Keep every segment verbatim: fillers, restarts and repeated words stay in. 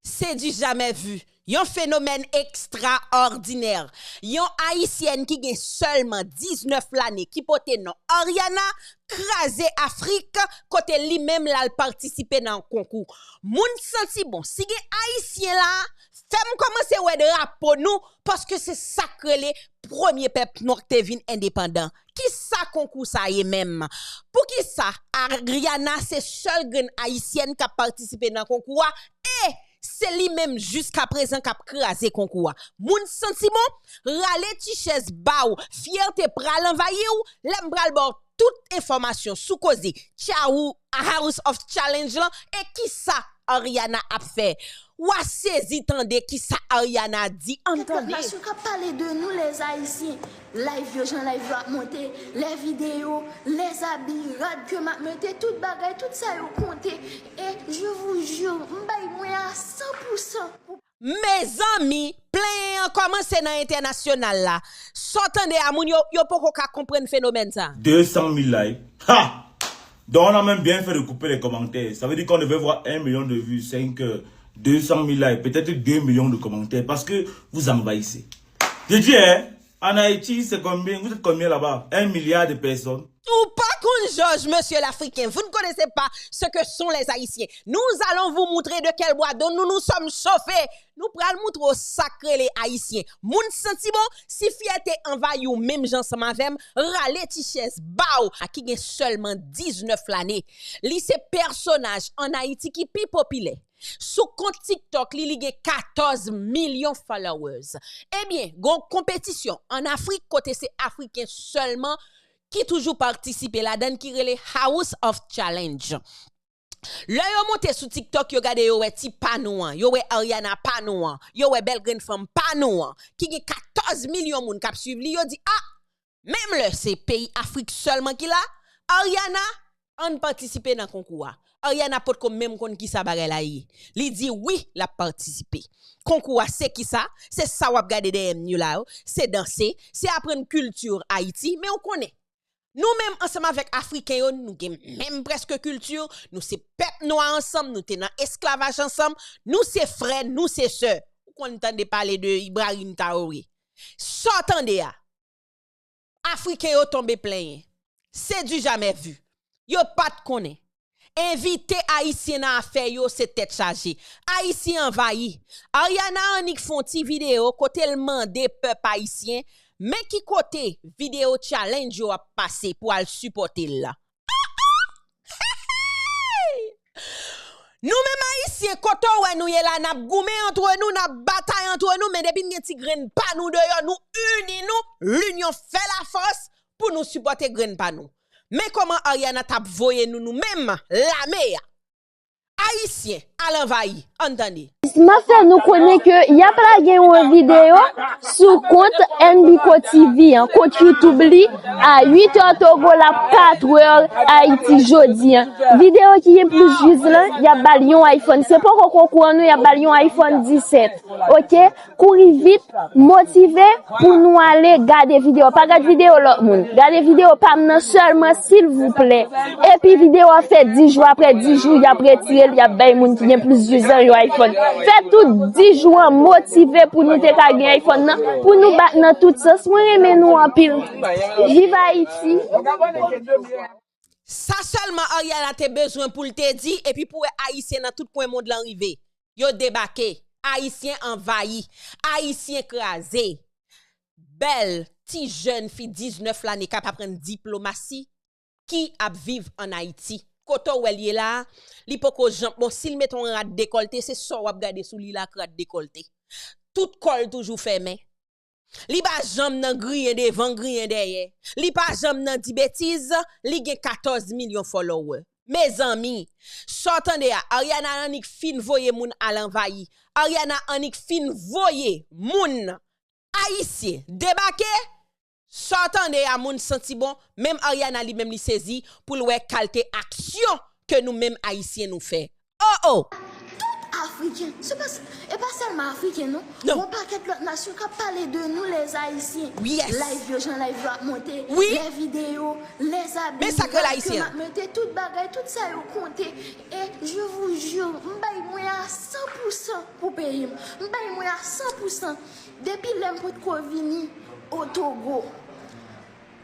C'est du jamais vu. Yon fenomèn ekstraòdinè. Yon Ayisyèn ki gen sèlman diznèf lane ki pote non Ariana kraze Afrik kote li menm l al patisipe nan konkou. Moun santi bon, si gen Ayisyen la, fè m kòmanse wè drapo nou paske se sa k rele premye pèp nwa k te vin endepandan. Kisa konkou sa ye menm? Poukisa Ariana se sèl grenn Ayisyèn k ap patisipe nan konkou a? E se li menm jiskaprezan k ap kraze konkou a. Moun santi bon, rale ti chèz ba w, fyète pral anvayi w, lè m pral ba w tout enfòmasyon sou koze Tchawou House of Challenge lan e kisa Ariana ap fè. W a sezi tande kisa Ariana di, ann tande. Nasyon k ap pale de nou les Ayisyen. Live yo, jan live yo ap monte, les videos, les habits, rad ke m ap mete, tout bagay, tout sa yo konte. E je vous jure, m bay mwen a san pou san. Mezanmi, plenyen an kòmanse nan entènasyonal la. Sa w tande a, moun yo, yo poko ka konprann fenomèn sa. Deux cent mille likes. Ha! Donc on a même bien fait de couper les commentaires. Ça veut dire qu'on devait voir un million de vues, cinq, euh, deux cent mille likes, peut-être deux millions de commentaires, parce que vous envahissez. Je dis, hein, en Haïti, c'est combien, vous êtes combien là-bas? Un milliard de personnes. Ou pa konn jòj, monsieur l'Africain. Vous ne connaissez pas ce que sont les Haïtiens. Nous allons vous montrer de quel bois d'honneur nous sommes chauffés. Nou pral moutre w sa k rele Ayisyen. Moun santi bon, si fyète anvayi w menm jan ansanm avè m, rale ti chèz ba w. A ki gen sèlman diznèf lane. Li se pèsonaj ann Ayiti ki pi popilè. Sou kont TikTok li, li gen katòz milyon followers. Ebyen, gon konpetisyon ann Afrik kote se Afriken sèlman ki toujou patisipe ladan l ki rele House of Challenge. Lè yo monte sou TikTok, yo gade, yo wè ti pa nou an, yo wè Ariana pa nou an, yo wè bèl grenn fanm pa nou an, ki gen katòz milyon moun k ap swiv li, yo di, a, menm lè se peyi Afrik sèlman ki la, Ariana, ann patisipe nan konkou a. Ariana potko menm konn kisa bagay la ye. Li di wi, l ap patisipe. Konkou a se kisa? Se sa w ap gade dèyè m yo la yo. Se danse, se aprann kilti Ayiti, men w konnen. Nou menm ansanm avèk Afriken yo, nou gen menm prèske kilti, nou se pèp nwa ansanm, nou te nan esklavaj ansanm, nou se frè, nou se sè. Ou konn tande pale de Ibrahim Traoré. Sa w tande a? Afriken yo tonbe plenyen. Se du jamais vu. Yo pa t konnen. Envite Ayisyen nan afè yo, se tèt chaje. Ayisyen anvayi. Ariana annik fè yon ti videyo kote l mande pèp ayisyen, men ki kote videyo challenge yo ap pase pou al sipòte l la. Nou menm Ayisyen, kote w wè nou ye la, n ap goumen antre nou, n ap batay antre nou, men depi n gen ti grenn pa nou deyò, nou ini nou, l'union fait la force, pou nou sipòte grenn pa nou. Men kòman Ariana t ap voye nou, nou menm, lame a. Ayisyen, al anvayi, ann tande. Sisma fè nou konnen ke y ap lage yon videyo sou kont NBico TV an, kont YouTube li, a uit è Togo la, kat è Ayiti jodi an. Videyo ki gen plis views lan, y ap ba l yon iPhone. Se poko konkou an non, y ap ba l yon iPhone disèt. Oke? Kouri vit, motive pou nou ale gade videyo. Pa gad videyo lòt moun. Gade videyo pa m nan sèlman, silvouplè. Epi videyo a fè dis jou, apre dis jou, y ap retire l, y ap bay moun ki gen plis views lan yon iPhone. Fè tout dis jou an motive pou nou te ka gen iPhone nan, pou nou bat nan tout sans. Mwen renmen nou anpil. Viv Ayiti! Sa sèlman Ariana te bezwen pou l te di, epi pou wè Ayisyen nan tout kwen mond lan rive. Yo debake. Ayisyen anvayi. Ayisyen kraze. Bèl ti jèn fi diznèf lane k ap aprann diplomasi ki ap viv ann Ayiti. Kote w wè l ye la a, li poko janm, bon, si l mete yon rad dekòlte, se sa w ap gade sou li la ak rad dekòlte. Tout kò l toujou fèmen. Li pa janm nan griyen devan, griyen dèyè. Li pa janm nan di betiz, li gen katòz milyon follower. Mezanmi, sa w tande a, Ariana annik fin voye moun al anvayi. Ariana annik fin voye moun ayisyen debake. Sa w tande a, moun santi bon, menm Ariana li menm li sezi pou l wè kalte aksyon ke nou menm ayisyen nou fè. Oh oh! Tout Afriken, se pa, e pa sèlman Afriken non. Gon pakèt lòt nasyon k ap pale de nou les Haïtiens. Live yo, jan live yo ap monte, les videos, les habits, rad ke m ap mete, tout bagay, tout sa yo konte. E je vous jure, m bay mwen a san pou san. Pou peyi m. M bay mwen a san pou san. Depi lè m potko vini o Togo,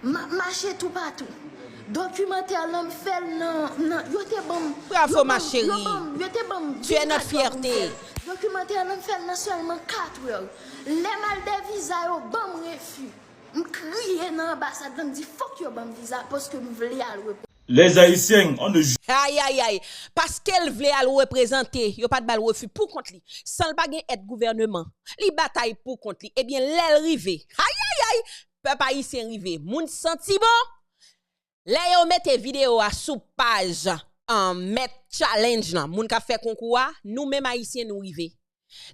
m ap mache toupatou. Dokimantè lan m fè l nan, nan, yo te ban m, Bravo, yo ma ban m, yo chérie. Ban m, yo te ban m Tu es notre vennkat zwa pou m fè l. Fierté. Dokimantè lan m fè l nan sèlman kat è. Lè m al dè viza, yo ban m refi. M kriye nan anbasad lan, m di fòk yo ban m viza paske m vle al repo. Les Haïtiens, on ne joue Ay, ay, ay. Paske l vle al reprezante, yo pa t ba l refi pou kont li. San l pa gen èd gouvèneman, li batay pou kont li. Ebyen, lè l rive, ay, ay, ay, pèp ayisyen rive. Moun santi bon. Lè yo mete videyo a sou paj, um, mèt challenge lan, moun k ap fè konkou a, nou menm ayisyen nou rive.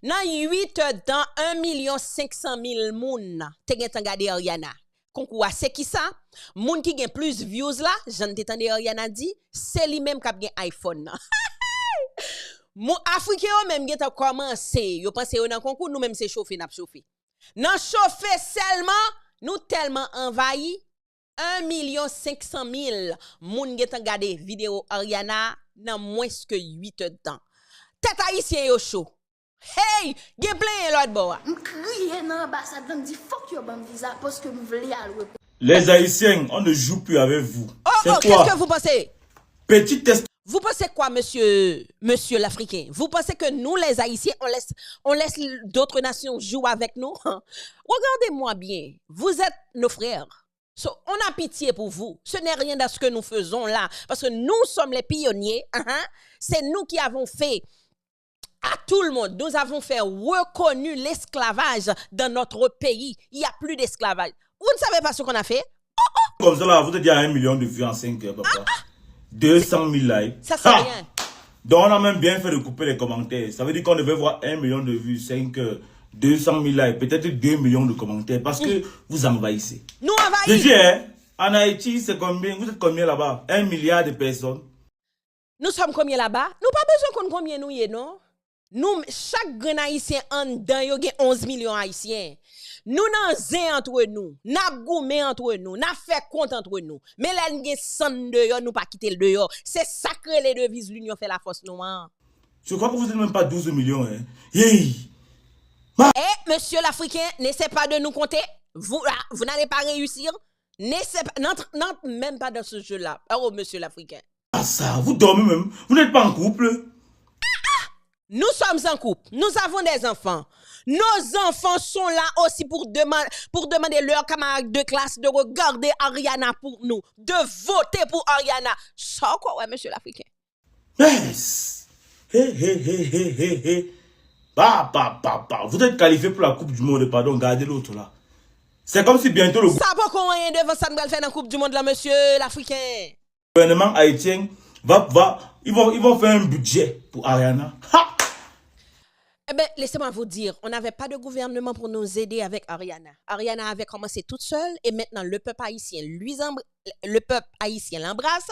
Nan uit è tan, en milyon senk san mil moun te gentan gade Ariana. Konkou a, se kisa? Moun ki gen plis views la, jan n te tande Ariana di, se li menm k ap gen iPhone nan. Moun Afriken yo menm gentan kòmanse, yo panse yo nan konkou, nou menm se chofe n ap chofe. Nan chofe sèlman, nou tèlman anvayi, en milyon senk san mil moun gentan gade videyo Ariana nan mwens ke uit è tan. Tèt ayisyen yo cho. Hey! Gen plenyen lòt bò a. M kriye nan anbasad lan, m di fòk yo ban m viza paske m vle al repo. Les Haïtiens, on ne joue plus avec vous. Oh, c'est oh, quoi? Qu'est-ce que vous pensez? Petit test. Vous pensez quoi, monsieur, monsieur l'Africain? Vous pensez que nous, les Haïtiens, on laisse, on laisse d'autres nations jouer avec nous? Regardez-moi bien. Vous êtes nos frères. So, on a pitié pour vous. Ce n'est rien dans ce que nous faisons là. Parce que nous sommes les pionniers. Hein, hein. C'est nous qui avons fait à tout le monde. Nous avons fait reconnu l'esclavage dans notre pays. Il n'y a plus d'esclavage. Vous ne savez pas ce qu'on a fait? Comme ça, là, vous êtes déjà à un million de vues en cinq heures, papa. Deux cent mille likes. Ça, c'est rien. Donc, on a même bien fait de couper les commentaires. Ça veut dire qu'on devait voir un million de vues, cinq heures, deux cent mille likes, peut-être deux millions de commentaires, parce que vous envahissez. Nou anvayi. Je dis, hein, en Haïti, c'est combien, vous êtes combien là-bas? Un milliard de personnes. Nou sòm konbyen laba? Nou pa bezwen konn konbyen nou ye, non. Nou, chak grenn ayisyen anndan yo gen onz milyon ayisyen. Nou nan zen antre nou, n ap goumen antre nou, n ap fè kont antre nou. Men lè n gen san n deyò, nou pa kite l deyò. Se sa k rele deviz L'union fait la force nou an. Je crois que vous êtes même pas douze millions, hein. Hey! Eh, monsieur l'Africain, n'essaie pas de nous compter. Vous, ah, vous n'allez pas réussir. N'essaie pas, n'entre, n'entre même pas dans ce jeu-là. Oh, monsieur l'Africain. Ah ça, vous dormez même. Vous n'êtes pas en couple. Nous sommes en couple. Nous avons des enfants. Nos enfants sont là aussi pour demander, pour demander leurs camarades de classe de regarder Ariana pour nous, de voter pour Ariana. Sa w kwè, wè, monsieur l'Africain. Yes! He, he, he, he, he, he. Ba, ba, ba, ba. Vous êtes qualifié pour la Coupe du Monde, pardon, gardez l'autre là. C'est comme si bientôt le Sa poko anyen devan sa n pral fè nan Koup di Mond lan, monsieur l'Africain. Gouvernement haïtien va, va, ils vont, ils vont faire un budget pour Ariana. Ha! Eh ben, laissez-moi vous dire, on n'avait pas de gouvernement pour nous aider avec Ariana. Ariana avait commencé toute seule et maintenant le peuple haïtien lui embr-, le peuple haïtien l'embrasse.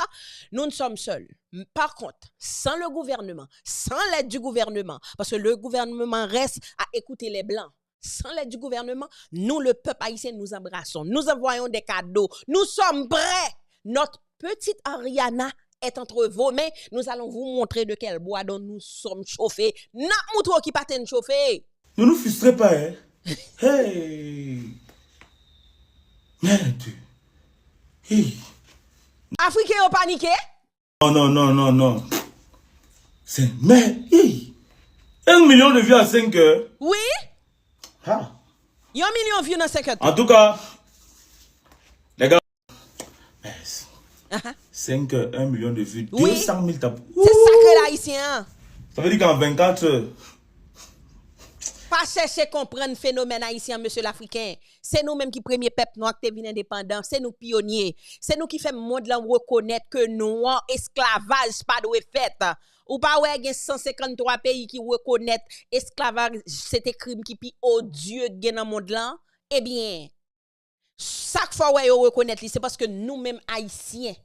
Nous ne sommes seuls. Par contre, sans le gouvernement, sans l'aide du gouvernement, parce que le gouvernement reste à écouter les blancs, sans l'aide du gouvernement, nous, le peuple haïtien, nous embrassons. Nous envoyons des cadeaux. Nous sommes prêts. Notre petite Ariana est entre vos mains. Nous allons vous montrer de quel bois dont nous sommes chauffés. N ap moutre w ki paten n chofe. Ne nous frustrez pas, hein. Hey! Merde. Hey! Afriken yo panike. Non, non, non, non, non. C'est, mais, hey! Un million de vues en cinq heures. Wi. Ha! Yon milyon view nan senk è tan. En tout cas, les gars, mais, aha, cinq heures, un million de vues, wi, deux cent mille tap. Se sa k rele ayisyen an. Ça veut dire qu'en vingt-quatre heures. Pa chèche konprann fenomèn ayisyen an, monsieur l'Africain. Se nou menm ki premye pèp nwa ki te vin endepandan. Se nou pyonye. Se nou ki fè mond lan rekonèt ke nwa, esklavaj pa dwe fèt. Ou pa wè gen san senkanntwa peyi ki rekonèt esklavaj se te krim ki pi odye k gen nan mond lan? Ebyen, sa k fè w wè yo rekonèt li, se paske nou menm ayisyen,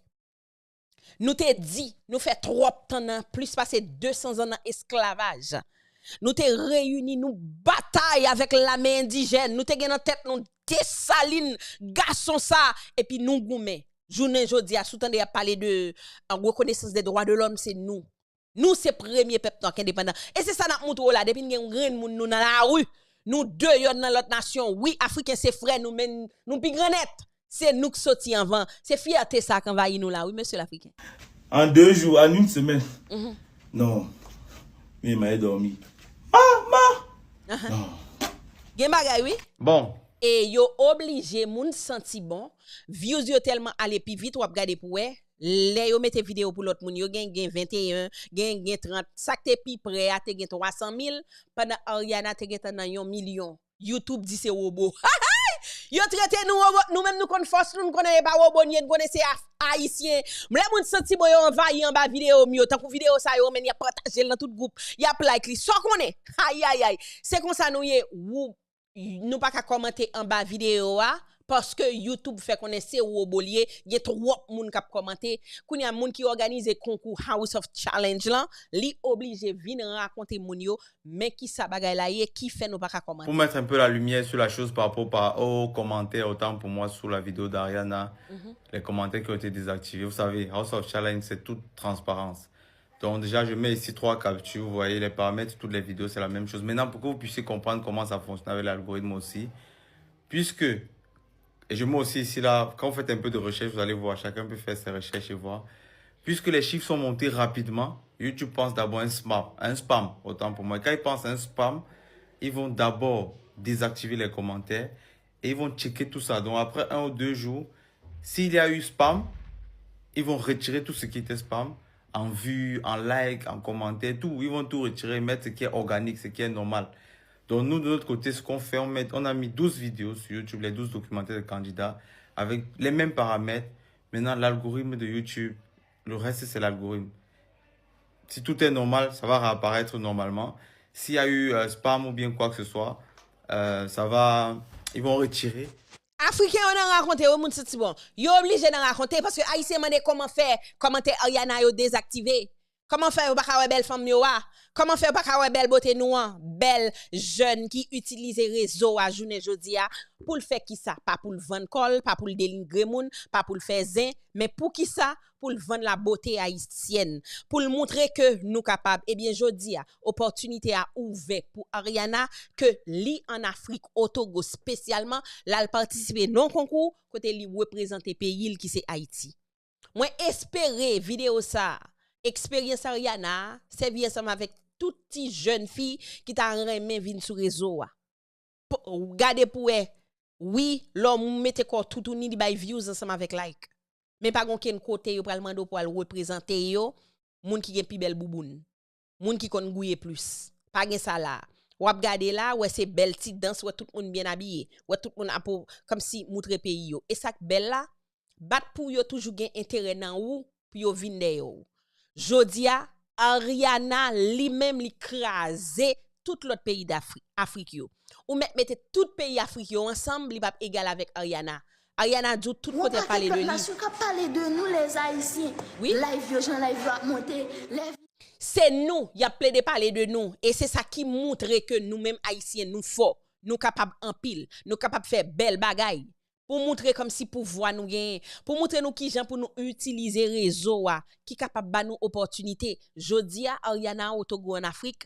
nou te di, nou fè twòp tan nan, plis pase de san zan nan esklavaj. Nou te reyini, nou batay avèk lame endijèn. Nou te gen nan tèt nou Desalin, gason sa, epi nou goumen. Jounen jodi a, si w tande y ap pale de, euh, reconnaissance des droits de l'homme, se nou. Nou se premye pèp nwa k endepandan. E se sa n ap moutre w la, depi n gen yon grenn moun nou nan lari, nou deyò nan lòt nasyon. Wi, Afriken se frè nou, men nou pi gran nèt. Se nou k soti anvan. Se fyète sa k anvayi nou la, wi, mesye Lafriken. En deux jours, en une semaine. Non. Mi m al dòmi. Mama! Non. Gen bagay, wi. Bon, E yo oblije moun santi bon. Views yo tèlman ale pi vit, w ap gade pou wè. Lè yo mete videyo pou lòt moun, yo gen gen venteyen, gen gen trant. Sa k te pi pre a te gen twa san mil, pandan Ariana te gentan nan yon milyon. YouTube di se wobo. Yo trete nou wobo, nou menm nou konn fòs nou, nou konnen e pa wobo n ye, n konnen se Af- Ayisyen. M lè moun santi bon yo anvayi anba videyo m yo, tankou videyo sa yo, men y ap pataje l nan tout gwoup, y ap like li, sa w konnen. Ayayay, se konsa nou ye, ou, nou pa ka kòmante anba videyo a, paske YouTube fè konnen se wobo l ye, gen twòp moun k ap kòmante. Kounye a, moun ki òganize konkou House of Challenge lan, li oblije vin rakonte moun yo, men kisa bagay la ye, ki fè nou pa ka kòmante. Pour mettre un peu la lumière sur la chose par rapport par, aux commentaires, autant pour moi, sous la vidéo d'Ariana, les commentaires qui ont été désactivés. Vous savez, House of Challenge, c'est toute transparence. Donc déjà, je mets ici trois captures, vous voyez, les paramètres, toutes les vidéos, c'est la même chose. Maintenant, pour que vous puissiez comprendre comment ça fonctionne avec l'algorithme aussi, puisque, et je mets aussi ici là, quand vous faites un peu de recherche, vous allez voir, chacun peut faire ses recherches et voir. Puisque les chiffres sont montés rapidement, YouTube pense d'abord un spam, un spam, autant pour moi. Quand ils pensent à un spam, ils vont d'abord désactiver les commentaires et ils vont checker tout ça. Donc après un ou deux jours, s'il y a eu spam, ils vont retirer tout ce qui était spam, en vue, en like, en commentaire, tout. Ils vont tout retirer, mettre ce qui est organique, ce qui est normal. Donc nous, de notre côté, ce qu'on fait, on, met, on a mis douze vidéos sur YouTube, les douze documentaires de candidats, avec les mêmes paramètres. Maintenant, l'algorithme de YouTube, le reste, c'est l'algorithme. Si tout est normal, ça va réapparaître normalement. S'il y a eu euh, spam ou bien quoi que ce soit, euh, ça va, ils vont retirer. Afriken yo nan rakonte, wi, moun santi bon. Yo oblije nan rakonte, paske Ayisyen mande kòman fè kòmantè Ariana yo dezaktive. Kòman fè yo pa ka wè bèl fanm yo a? Kòman fè yo pa ka wè bèl bote nou an? Bèl jèn ki itilize rezo a jounen jodi a pou l fè kisa? Pa pou l vann kò l, pa pou l denigre moun, pa pou l fè zen, men pou kisa? Pou l vann labote ayisyèn, pou l montre ke nou kapab. Ebyen, jodi a, opòtinite a ouvè pou Ariana, ke li ann Afrik, o Togo espesyalman, l al patisipe nan konkou kote li reprezante peyi l ki se Ayiti. Mwen espere videyo sa a, eksperyans Ariana a, sèvi ansanm avèk tout ti jèn fi ki ta renmen vin sou rezo a. Gade pou wè, wi, lè w mete kò w toutouni, li bay views ansanm avèk like. Men pa gen okenn kote yo pral mande w pou al reprezante yo, moun ki gen pi bèl bouboun, moun ki konn gouye plis. Pa gen sa la. W ap gade la, wè se bèl ti dans, wè tout moun byen abiye, wè tout moun ap kòmsi moutre peyi yo. E sa k bèl la, bat pou yo toujou gen enterè nan ou pou yo vin dèyè w. Jodi a, Ariana li menm li kraze tout lòt peyi Dafri, Afrik yo. Ou mèt mete tout peyi Afrik yo ansanm, li p ap egal avèk Ariana. Ariana di w tout kote ap pale de li. Nasyon k ap pale de nou les Haïtiens. Wi. Live yo, jan live yo ap monte. Lè Se nou, y ap plede pale de nou. E se sa ki moutre ke nou menm Ayisyen, nou fò. Nou kapab anpil. Nou kapab fè bèl bagay. Pou moutre kòmsi pouvwa nou genyen. Pou moutre nou kijan pou nou itilize rezo a, ki kapab ba nou opòtinite. Jodi a, Ariana o Togo ann Afrik,